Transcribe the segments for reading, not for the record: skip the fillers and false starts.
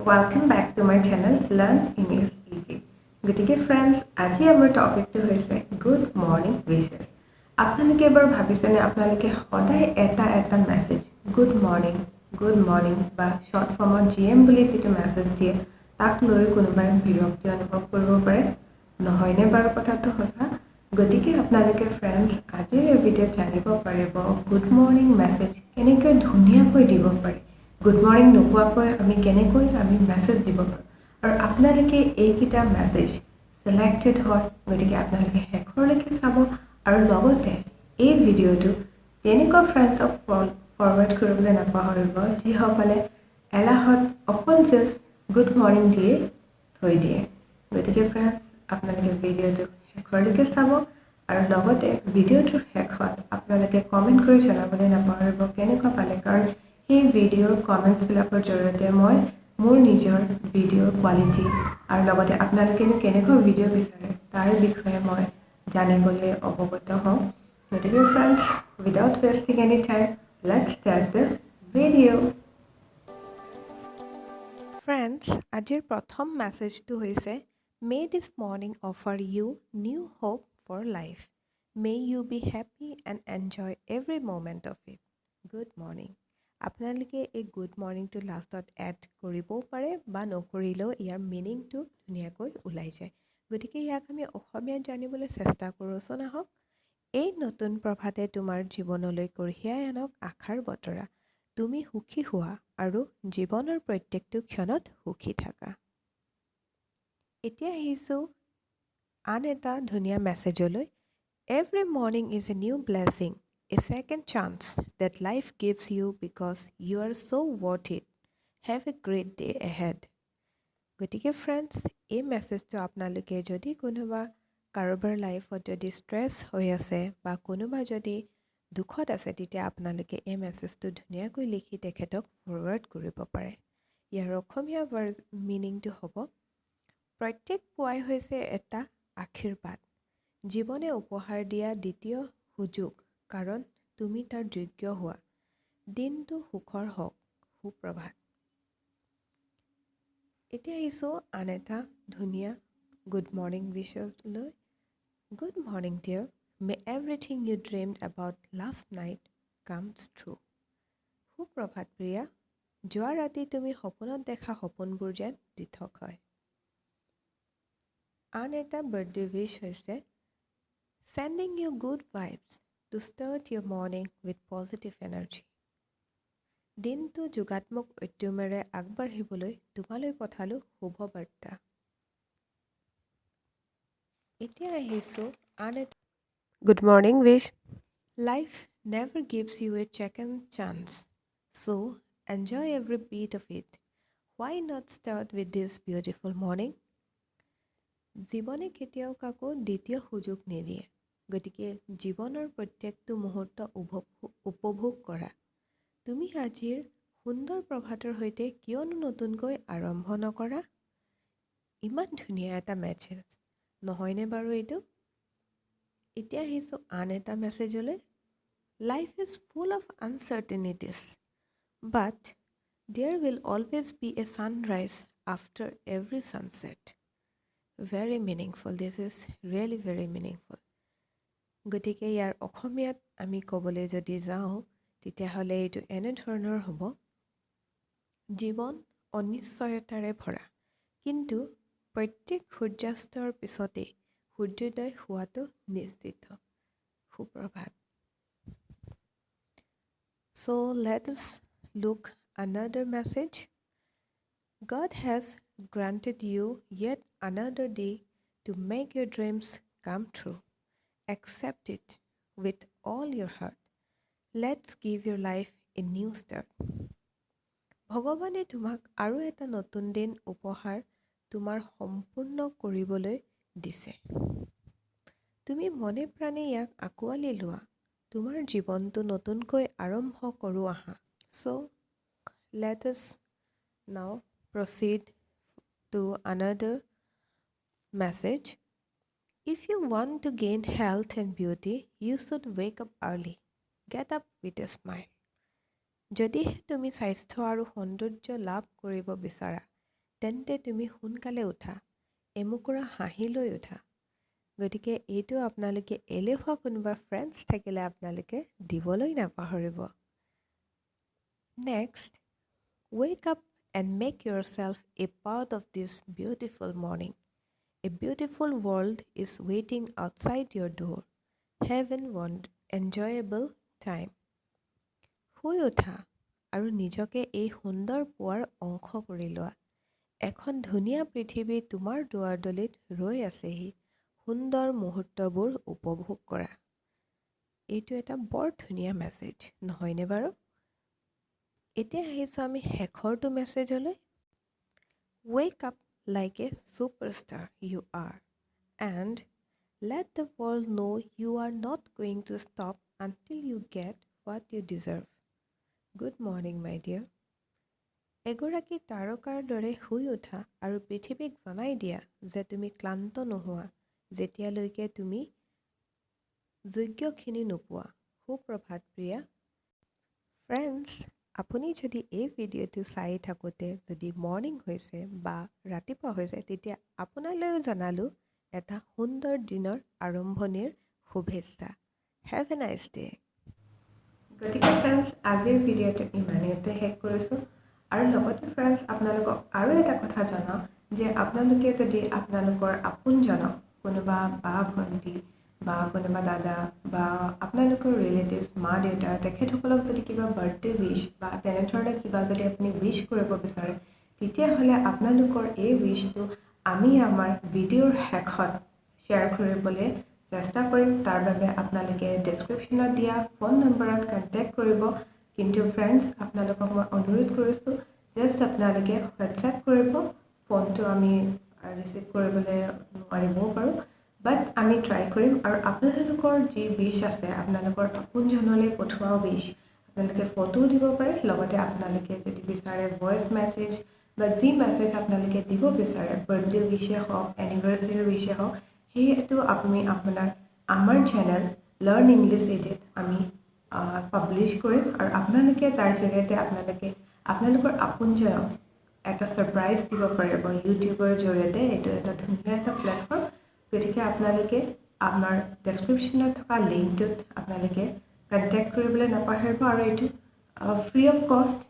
Welcome back to my channel Learn English Easy. গতিকে friends, আজি আমাৰ টপিকটো হৈছে গুড মৰ্ণিং উইচেছ। আপোনালোকে এবাৰ ভাবিছেনে, আপোনালোকে সদায় এটা এটা message "good morning, good morning" বা শ্বৰ্ট ফৰ্মত জিএম বুলি যিটো মেছেজ দিয়ে, তাক লৈ কোনোবাই বিৰক্তি অনুভৱ কৰিব পাৰে? নহয়নে বাৰু কথাটো সঁচা? গতিকে আপোনালোকে ফ্ৰেণ্ডছ, আজিৰ এই ভিডিঅ'ত জানিব পাৰিব গুড মৰ্ণিং মেছেজ কেনেকৈ ধুনীয়াকৈ দিব পাৰি, গুড মৰ্ণিং নোকোৱাকৈ আমি কেনেকৈ আমি মেছেজ দিব পাৰোঁ আৰু আপোনালোকে এইকেইটা মেছেজ চিলেক্টেড হয়। গতিকে আপোনালোকে শেষৰলৈকে চাব আৰু লগতে এই ভিডিঅ'টো তেনেকুৱা ফ্ৰেণ্ডছক ফৰৱাৰ্ড কৰিবলৈ নাপাহৰিব, যিসকলে এলাহত অকল জাষ্ট গুড মৰ্ণিং দিয়ে থৈ দিয়ে। গতিকে ফ্ৰেণ্ডছ, আপোনালোকে ভিডিঅ'টো শেষৰলৈকে চাব আৰু লগতে ভিডিঅ'টোৰ শেষত আপোনালোকে কমেণ্ট কৰি জনাবলৈ নাপাহৰিব কেনেকুৱা পালে, কাৰণ সেই ভিডিঅ'ৰ কমেণ্টছবিলাকৰ জৰিয়তে মই মোৰ নিজৰ ভিডিঅ'ৰ কোৱালিটি আৰু লগতে আপোনালোকেনো কেনেকুৱা ভিডিঅ' বিচাৰে, তাৰ বিষয়ে মই জানিবলৈ অৱগত হওঁ। গতিকে friends, without wasting any time, let's start the video. Friends, আজিৰ প্ৰথম মেছেজটো হৈছে, "May this morning offer you new hope for life. May you be happy and enjoy every moment of it. Good morning." আপোনালোকে এই good মৰ্ণিংটো লাষ্টত add কৰিবও পাৰে বা নকৰিলেও ইয়াৰ মিনিংটো ধুনীয়াকৈ ওলাই যায়। গতিকে ইয়াক আমি অসমীয়াত জানিবলৈ চেষ্টা কৰোঁচোন আহক। এই নতুন প্ৰভাতে তোমাৰ জীৱনলৈ কঢ়িয়াই আনক আশাৰ বতৰা। তুমি সুখী হোৱা আৰু জীৱনৰ প্ৰত্যেকটো ক্ষণত সুখী থাকা। এতিয়া আহিছোঁ আন এটা ধুনীয়া মেছেজলৈ। "Every morning is a new blessing, a second chance that life gives you because you are so worth it. Have a great day ahead." গতিকে ফ্ৰেণ্ডছ, এই মেছেজটো আপোনালোকে যদি কোনোবা কাৰোবাৰ লাইফত যদি ষ্ট্ৰেছ হৈ আছে বা কোনোবা যদি দুখত আছে, তেতিয়া আপোনালোকে এই মেছেজটো ধুনীয়াকৈ লিখি তেখেতক ফৰৱাৰ্ড কৰিব পাৰে। ইয়াৰ অসমীয়া ভাৰ্জ মিনিংটো হ'ব, প্ৰত্যেক পুৱাই হৈছে এটা আশীৰ্বাদ, জীৱনে উপহাৰ দিয়া দ্বিতীয় সুযোগ, কাৰণ তুমি তাৰ যোগ্য হোৱা। দিনটো সুখৰ হওক। সুপ্ৰভাত। এতিয়া আহিছোঁ আন এটা ধুনীয়া গুড মৰ্ণিং উইচলৈ। "Good morning, dear. May everything you dreamed about last night comes true." সুপ্ৰভাত প্ৰিয়া, যোৱা ৰাতি তুমি সপোনত দেখা সপোনবোৰ যেন দিঠক হয়। আন এটা বাৰ্থডে উইচ হৈছে, "Sending you good vibes to start your morning with positive energy." দিনটো যোগাত্মক উদ্যমেৰে আগবাঢ়িবলৈ তোমালৈ পঠালোঁ শুভ বাৰ্তা। এতিয়া আহিছোঁ আন এটা good morning wish. "Life never gives you a second chance, so enjoy every bit of it. Why not start with this beautiful morning?" জীৱনে কেতিয়াও কাকো দ্বিতীয় সুযোগ নিদিয়ে, গতিকে জীৱনৰ প্ৰত্যেকটো মুহূৰ্ত উপভোগ কৰা। তুমি আজিৰ সুন্দৰ প্ৰভাতৰ সৈতে কিয়নো নতুনকৈ আৰম্ভ নকৰা? ইমান ধুনীয়া এটা মেছেজ নহয়নে বাৰু এইটো? এতিয়া আহিছোঁ আন এটা মেছেজলৈ। "Life is full of uncertainties, but there will always be a sunrise after every sunset." Very meaningful. This is really very meaningful. গতিকে ইয়াৰ অসমীয়াত আমি ক'বলৈ যদি যাওঁ, তেতিয়াহ'লে এইটো এনেধৰণৰ হ'ব, জীৱন অনিশ্চয়তাৰে ভৰা, কিন্তু প্ৰত্যেক সূৰ্যাস্তৰ পিছতেই সূৰ্যোদয় হোৱাটো নিশ্চিত। সুপ্ৰভাত। So let us look another message. "God has granted you yet another day to make your dreams come true. Accept it with all your heart. Let's give your life a new start." ভগৱানে তোমাক আৰু এটা নতুন দিন উপহাৰ তোমাৰ সম্পূৰ্ণ কৰিবলৈ দিছে। তুমি মনে প্ৰাণে ইয়াক আঁকোৱালি লোৱা। তোমাৰ জীৱনটো নতুনকৈ আৰম্ভ কৰোঁ আহা। So let us now proceed to another message. "If you want to gain health and beauty, you should wake up early. Get up with a smile." যদিহে তুমি স্বাস্থ্য আৰু সৌন্দৰ্য লাভ কৰিব বিচাৰা, তেন্তে তুমি সোনকালে উঠা, এমুকুৰা হাঁহি লৈ উঠা। গতিকে এইটো আপোনালোকে এলেহুৱা কোনোবা ফ্ৰেণ্ডছ থাকিলে আপোনালোকে দিবলৈ নাপাহৰিব। Next, wake up and make yourself a part of this beautiful morning. A beautiful world is waiting outside your door. Have an enjoyable time. শুই উঠা আৰু নিজকে এই সুন্দৰ পুৱাৰ অংশ কৰি লোৱা। এখন ধুনীয়া পৃথিৱী তোমাৰ দুৱাৰদলিত ৰৈ আছেহি। সুন্দৰ মুহূৰ্তবোৰ উপভোগ কৰা। এইটো এটা বৰ ধুনীয়া মেছেজ নহয়নে বাৰু? এতিয়া আহিছোঁ আমি শেষৰটো মেছেজলৈ। Wake up like a superstar you are and let the world know you are not going to stop until you get what you deserve. Good morning, my dear. এগৰাকী তাৰকাৰ দৰে শুই উঠা আৰু পৃথিৱীক জনাই দিয়া যে তুমি ক্লান্ত নোহোৱা যেতিয়ালৈকে তুমি যোগ্যখিনি নোপোৱা। সুপ্ৰভাত প্ৰিয়া। ফ্ৰেণ্ডছ, আপুনি যদি এই ভিডিঅ'টো চাই থাকোঁতে যদি মৰ্ণিং হৈছে বা ৰাতিপুৱা হৈছে, তেতিয়া আপোনালৈও জনালোঁ এটা সুন্দৰ দিনৰ আৰম্ভণিৰ শুভেচ্ছা। Have a nice day. গতিকে ফ্ৰেণ্ডছ, আজিৰ ভিডিঅ'টো ইমানতে শেষ কৰিছোঁ। আৰু লগতে ফ্ৰেণ্ডছ, আপোনালোকক আৰু এটা কথা জনাওঁ যে আপোনালোকে যদি আপোনালোকৰ আপোনজনক, কোনোবা বা ভণ্টি বা কোনোবা দাদা বা আপোনালোকৰ ৰিলেটিভছ, মা দেউতা, তেখেতসকলক যদি কিবা বাৰ্থডে উইচ বা তেনেধৰণে কিবা যদি আপুনি উইচ কৰিব বিচাৰে, তেতিয়াহ'লে আপোনালোকৰ এই উইচটো আমি আমাৰ ভিডিঅ'ৰ শেষত শ্বেয়াৰ কৰিবলৈ চেষ্টা কৰিম। তাৰ বাবে আপোনালোকে ডেছক্ৰিপশ্যনত দিয়া ফোন নম্বৰত কণ্টেক্ট কৰিব। কিন্তু ফ্ৰেণ্ডছ, আপোনালোকক মই অনুৰোধ কৰিছোঁ, জাষ্ট আপোনালোকে হোৱাটছএপ কৰিব। ফোনটো আমি ৰিচিভ কৰিবলৈ নোৱাৰিবও পাৰোঁ, বাট আমি ট্ৰাই কৰিম। আৰু আপোনালোকৰ যি উইচ আছে, আপোনালোকৰ আপোনজনলৈ পঠোৱা উইচ, আপোনালোকে ফটোও দিব পাৰে। লগতে আপোনালোকে যদি বিচাৰে ভইচ মেছেজ বা যি মেছেজ আপোনালোকে দিব বিচাৰে, বাৰ্থডে উইচে হওক, এনিভাৰ্চাৰী উইচে হওক, সেইটো আপুনি আপোনাৰ আমাৰ চেনেল লাৰ্ণ ইংলিছ ইজিত আমি পাব্লিছ কৰিম আৰু আপোনালোকে তাৰ জৰিয়তে আপোনালোকে আপোনালোকৰ আপোনজনক এটা ছাৰপ্ৰাইজ দিব পাৰিব ইউটিউবৰ জৰিয়তে। এইটো এটা ধুনীয়া এটা প্লেটফৰ্ম। গতিকে আপোনালোকে আমাৰ ডেছক্ৰিপশ্যনত থকা লিংকটোত আপোনালোকে কণ্টেক্ট কৰিবলৈ নাপাহৰিব। আৰু এইটো ফ্ৰী অফ কষ্ট,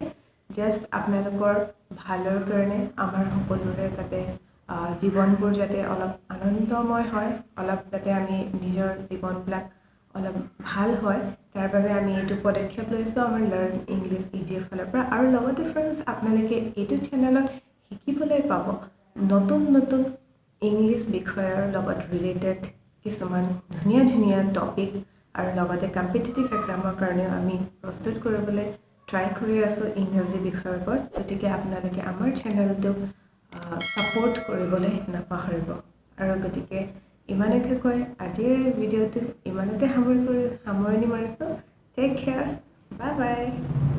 জাষ্ট আপোনালোকৰ ভালৰ কাৰণে, আমাৰ সকলোৰে যাতে জীৱনবোৰ যাতে অলপ আনন্দময় হয়, অলপ যাতে আমি নিজৰ জীৱনবিলাক অলপ ভাল হয়, তাৰ বাবে আমি এইটো পদক্ষেপ লৈছোঁ আমাৰ লাৰ্ণ ইংলিছ ইজিৰ ফালৰ পৰা। আৰু লগতে ফ্ৰেণ্ডছ, আপোনালোকে এইটো চেনেলত শিকিবলৈ পাব নতুন নতুন ইংলিছ বিষয়ৰ লগত ৰিলেটেড কিছুমান ধুনীয়া ধুনীয়া টপিক। আৰু লগতে কম্পিটিটিভ এক্সামৰ কাৰণেও আমি প্ৰস্তুত কৰিবলৈ ট্ৰাই কৰি আছোঁ ইংৰাজী বিষয়ৰ ওপৰত। গতিকে আপোনালোকে আমাৰ চেনেলটোক ছাপোৰ্ট কৰিবলৈ নাপাহৰিব। আৰু গতিকে ইমানকে কৈ আজিৰ ভিডিঅ'টো ইমানতে সামৰণি মাৰিছোঁ। Take care, bye bye.